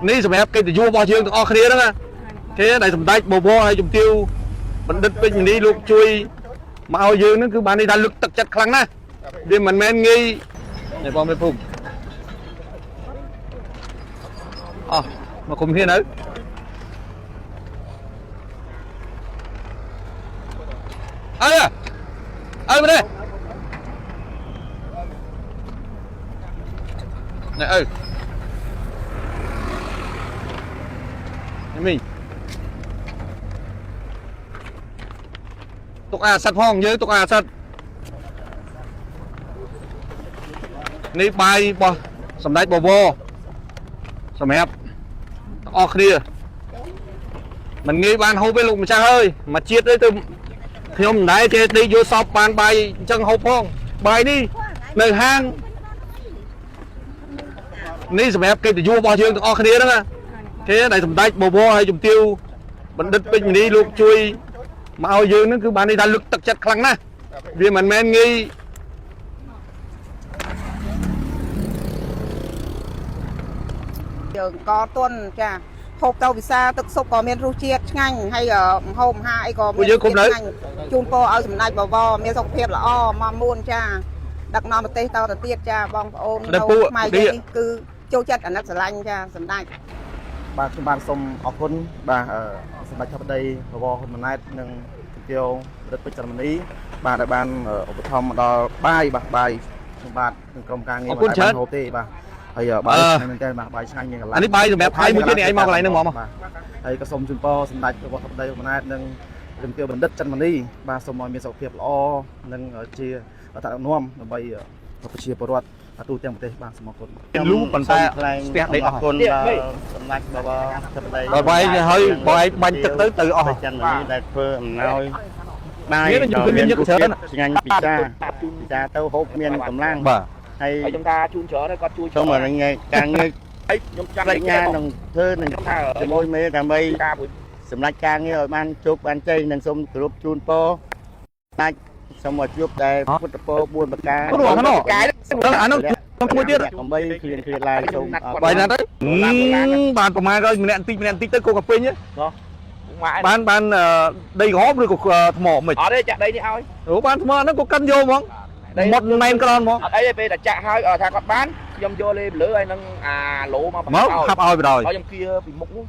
នេះសម្រាប់កិត្តិយសរបស់យើងទាំងអស់គ្នាហ្នឹងណាគេដែលសម្ដេចបវរហើយជំទាវបណ្ឌិតពេជ្រមនីលោកជួយមកឲ្យយើងហ្នឹងគឺបានន័យថាលើកទឹកចិត្តខ្លាំងណាស់វាមិនមែនងាយនេះបងមេភូមិអោះមកគុំគ្នានៅអើអើមកនេះនេះអើនេះមីទុកអាសិតផងយើងទុកអាសិតនេះបាយរបស់សម្ដេចបវរសម្រាប់ទាំងអស់គ្នាមិនងាយបានហូបទេលោកម្ចាស់អើយមកជាតិទេទៅខ្ញុំមិនដែលចេះដេកយល់សពបានបាយអញ្ចឹងហូបផងបាយនេះនៅហាងនេះសម្រាប់កិត្តិយសរបស់យើងទាំងអស់គ្នាហ្នឹងណាគេដែលសម្ដេចបវរហើយជំទាវបណ្ឌិតពេជ្រមនីលោកជួយមកឲ្យយើងហ្នឹងគឺបានន័យថាលើកទឹកចិត្តខ្លាំងណាស់វាមិនមែនងាយ យើងកទន់ចាហូបទៅពិសាទឹកស៊ុបក៏មានរសជាតិឆ្ងាញ់ហើយម្ហូបអាហារអីក៏មាន ពួកយើងគុំនៅ ឆ្ងាញ់ជូនពរឲ្យសម្ដេចបវរមានសុខភាពល្អមមួនចាដឹកនាំប្រទេសតទៅទៀតចាបងប្អូន នៅពួក ខ្មែរ នេះ យើងនេះគឺចូលចិត្តអាណិតស្រឡាញ់ចាសម្ដេច បាទខ្ញុំបាទសូមអរគុណបាទសម្ដេចធិបតីបវរហ៊ុនម៉ាណែតនិងជំទាវរិទ្ធពេជ្រចន្ទមនីបាទដែលបានឧបត្ថម្ភមកដល់បាយបាទបាយខ្ញុំបាទនិងក្រុមការងារ អរគុណច្រើន មិនដែលបានហូបទេបាទហើយបាយឆ្ងាញ់មែនទែនបាទបាយឆ្ងាញ់មានកន្លះ អានេះបាយសម្រាប់ថៃមួយទៀតនេះឯងមកកន្លែងហ្នឹងហ្មងមក បាទហើយក៏សូមជូនពរសម្ដេចបវរធិបតីហ៊ុនម៉ាណែតនិងជំទាវបណ្ឌិតចន្ទមនីបាទសូមឲ្យមានសុខភាពល្អនិងជាអត្តនាំដើម្បីប្រជាពលរដ្ឋទូទាំងប្រទេសបាទសូមអរគុណ លូប៉ុន្តែស្ទះដីអស់ គុណដល់សម្ដេចបវរធិបតី បើបែងហើយបើឯងបាញ់ទឹកទៅទៅអស់ ចន្ទមនីដែលធ្វើអំណោយបាយ មានខ្ញុំមានញឹកច្រើន ឆ្ងាញ់ពិសាពិសាទៅហូបមានកម្លាំង បាទ ហើយ ហើយខ្ញុំថាជូនច្រើនហើយគាត់ជួយ សូមឲ្យថ្ងៃការងារ ហើយខ្ញុំចាំ ប្រាជ្ញានឹងធ្វើនឹង ខ្ញុំថា ជាមួយមេដើម្បី ការមួយ សម្រាប់ការងារឲ្យបានជោគបានជ័យនិងសូមគោរពជូនពរដាច់សូមឲ្យជួបតែពុទ្ធពរ4ប្រការ ព្រោះអានោះអានោះខ្ញុំមួយទៀត កុំបីគ្លៀនគ្លៀនឡើយសូមអរគុណ បាយណាទៅបានប្រមាណក៏ម្នាក់បន្តិចម្នាក់បន្តិចទៅគោកាពេញ ម៉ែ បានបានដីក្រហមឬក៏ថ្មមិន អត់ទេចាក់ដីនេះឲ្យ អូបានថ្មហ្នឹងក៏កិនយកហ្មងមុតណែនក្រនហ្មង អត់អីទេពេលតែចាក់ហើយថាគាត់បានខ្ញុំយកលេលើហើយនឹងអាឡូមក មកខាប់ឲ្យបណ្ដោយ ហើយខ្ញុំគៀពីមុខនោះ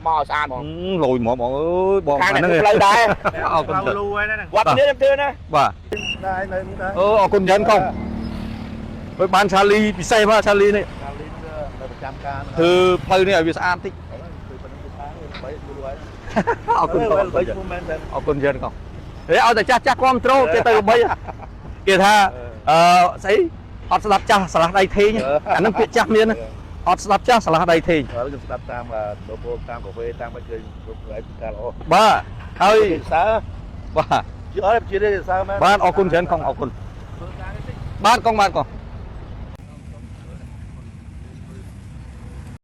មកឲ្យស្អាតហ្មង លយហ្មងបងអើយបង ខាងនេះផ្លូវដែរ អរគុណច្រើន វត្តនេះខ្ញុំធ្វើណា បាទ ដែរនៅនេះដែរ អឺអរគុណច្រើនកុំហើយបានឆាលីពិសេសមកឆាលីនេះ ឆាលីនៅប្រចាំការ ធ្វើផ្លូវនេះឲ្យវាស្អាតតិចអរគុណកុំអរគុណច្រើនកុំហេឲ្យតែចាស់ចាស់គ្រប់ត្រូលគេទៅល្បីគេថាអឺស្អីអត់ស្ដាប់ចាស់ឆ្លាស់ដៃថេងអាហ្នឹងពាក្យចាស់មានអត់ស្ដាប់ចាស់ឆ្លាស់ដៃថេង ខ្ញុំស្ដាប់តាមដូពោតាមកាហ្វេតាមអីឃើញគ្រប់កន្លែងការល្អ បាទហើយ សើ បាទ ជាអត់ជាទេសើមែន បាទអរគុណច្រើនកងអរគុណបាទកងបាទកង